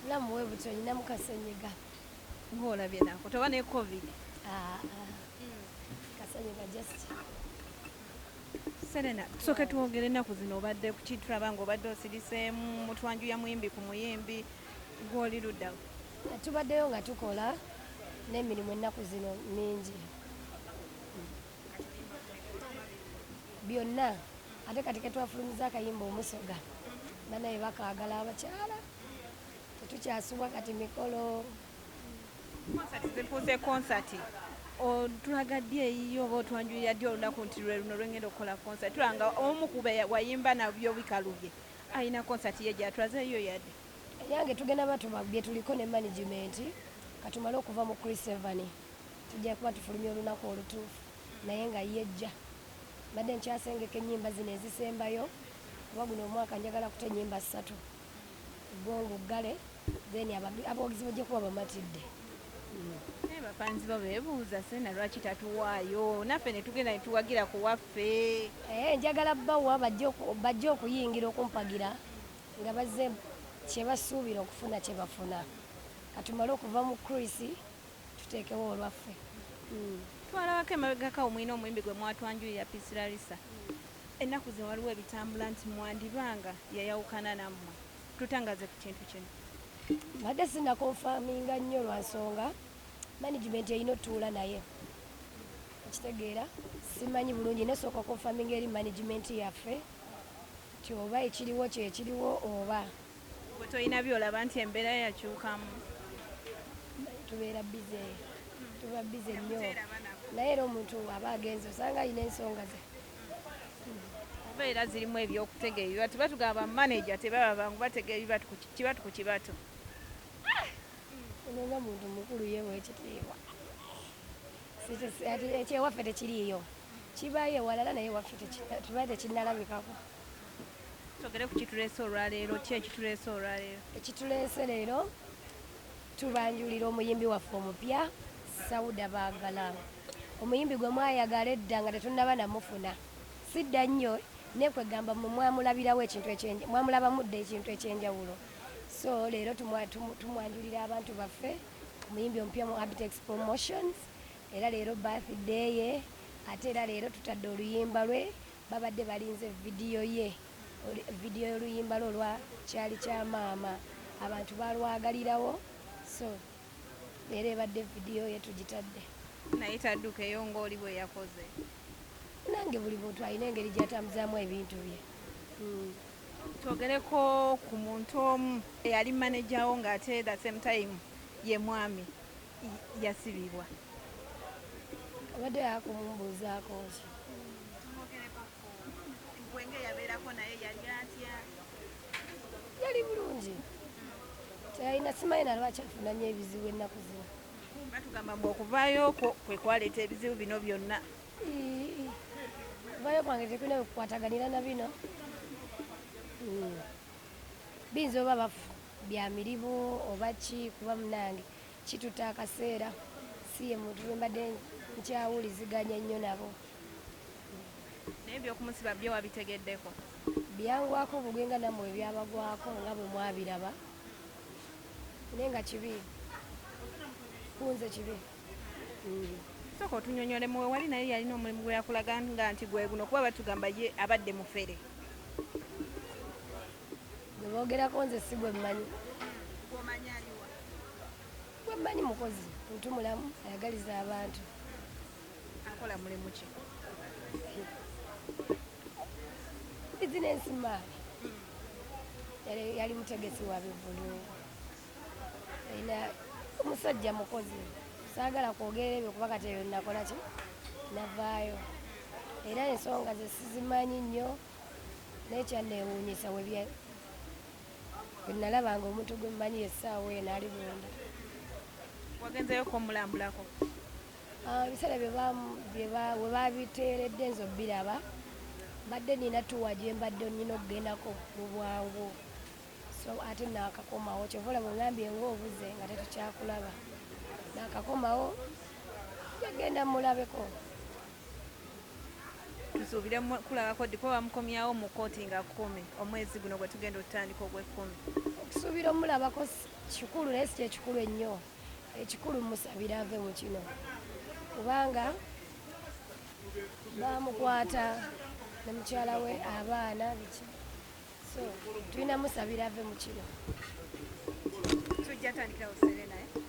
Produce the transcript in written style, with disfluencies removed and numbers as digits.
Bulamu bwe butyo, nyinamu kasenyiga. Ng'olabye nako toba ne COVID. Ah, ah. Kasenyiga just. Serena, tusooke twogere ennaku zino obadde ku ki? Tulaba ng'obadde osiriseemu, mutwanjuya muyimbi ku muyimbi, gw'oli luddawo? Tubaddeyo nga tukola n'emirimu ennaku zino mingi byonna, ate kati ketwafulumiza akayimba omusoga, banaye bakaagala abakyala, tetukyasubwa kati mikolo. Konsati zifuuse konsati, otulaga ddi eyiyo oba otwanjulira ddi olunaku nti lwe luno lwengenda okukola konsati? Tulanga omu ku be wayimba nabyo bikalubye alina konsati ye gyatulaze eyiyo yadde. Eyange tugenda batuba bye tuliko ne management, katumale okuva mu Chris Evan tujja kuba tufulumya olunaku olutuufu, naye nga yejja. Mbadde nkyasengeka ennyimba zino ezisembayo, kuba guno omwaka njagala kuta ennyimba 3 gongo ggale, then abawagizi bajja kuba bamatidde. Naye bafanzi bo beebuuza, Serena lwaki tatuwaayo naffe ne tugenda ne tuwagira ku waffe? Njagala bawa bajje okuyingira okumpagira nga bazze kye basuubira okufuna kye bafuna. Katumale okuva mu Chris tuteekewo olwaffe. Twalabako emabegako omulina omuyimbi gwe mwatwanjulira, Peace Larissa. Ennaku zino waliwo ebitambula nti mwandibanga yayawukana nammwe. Tutangaze ku kintu kino. Mbadde sinnakonfaminga nnyo lwa nsonga management erina otuula naye okitegeera. Simanyi bulungi, nesooka okonfaminga eri management yaffe nti oba ekiriwo kyekiriwo oba. Gwe tolina byolaba nti embeera yakyukamu? Tubeera busy, tuba busy nnyo, naye era omuntu aba agenze osanga alina ensonga ze. Oba era zirimu ebyokutega ebibatu. Batugamba manager tebaba bangu, batega ebibatu kibatu ku kibatu. Ono nga muntu mukulu yeewa ekitiibwa. Ekyewaffe tekiriiyo, kibaayo ewalala, naye waffe tubaye tekinnalabikako. Twogere ku kituleese olwaleero. Ki ekituleese olwaleero? Ekituleese leero, tubanjulira omuyimbi waffe omupya, Sauda Baagala, omuyimbi gwe mwayagala edda nga tetunnaba namufuna. Sidda nnyo nekwegamba mmwe mwamulabirawo ekintu, mwamulabamu dda ekintu ekyenjawulo. So leero tumwanjulira abantu baffe, omuyimbi omupya mu Abitex Promotions. Era leero birthday ye, ate era leero tutadde oluyimba lwe babadde balinze, vidiyo ye, vidiyo y'oluyimba lwe olwa Kyali Kya Maama. Abantu balwagalirawo, so leero ebadde vidiyo ye tugitadde. Naye taddukeyo ng'oli bwe yakoze. Nange buli muntu alina engeri gy'atambuzaamu ebintu bye. Twogereko ku muntu omu eyali manejawo ng'ate the same time ye mwami, yasibibwa. Obadde yakumumbuuzaako ki? Tumwogereko gwenge yabeerako naye, yali atya? Yali bulungi, teyalina, simanyi na lwaki afuna nnyo ebizibu ennaku zino. Batugamba mbu okuvaayo kwo kwe kwaleeta ebizibu bino byonna. Ii, kuvaayo kwange tekulina bwekukwataganira na bino. Biyinza oba bafu bya mirimu oba ki, kuba munange kituta akaseera, si ye muntu gwe mbadde nkyawuliziganya nnyo nabo. Naye ebyokumusiba byo wabitegeddeko? Byangwako bugwe nga nammwe byabagwako nga bwe mwabiraba, naye nga kibi kunze kibi. Sooka otunyonyole muwe wali naye yalina omulimu gwe yakulaga nga nti gwe guno, kuba batugamba ye abadde mufere. Gwe boogerako nze si gwe mmanyi. Gwomanyi aliwa? Gwe mmanyi mukozi, muntu mulamu, ayagaliza abantu. Akola mulimu ki? Business man. Yali mutegesi wa bivulu, alina omusajja mukozi. Saagala kwogera ebyo kuba kati eyo nakola ki, navaayo, era ensonga ze sizimanyi nnyo, naye kyanneewuunyisa bwe nalabanga omuntu gwe mmanyi essaawa eno ali munda. Wagenzeyo komulambulako? Ah, ebiseera we babiteeredde nze obiraba, mbadde nina tuwa gye mbadde nina okugendako mu bwangu, so ate naakakomawo. Kyova olaba ongambye ng'obuze nga tetukyakulaba. Naakakomawo, yagenda mulabeko. Tusuubire kulabako ddi? Kuba bamukomyawo mu kooti nga 10 omwezi guno gwe tugenda otutandika ogw'ekkumi. Okusuubira omulabako Kikulu, naye si kyekikulu ennyo. Ekikulu musabira ave mu kino, kubanga bamukwata ne mukyala we, abaana, biki. So tulina musabira ave mu kino. Tujja tandikirawo, Serena, eh?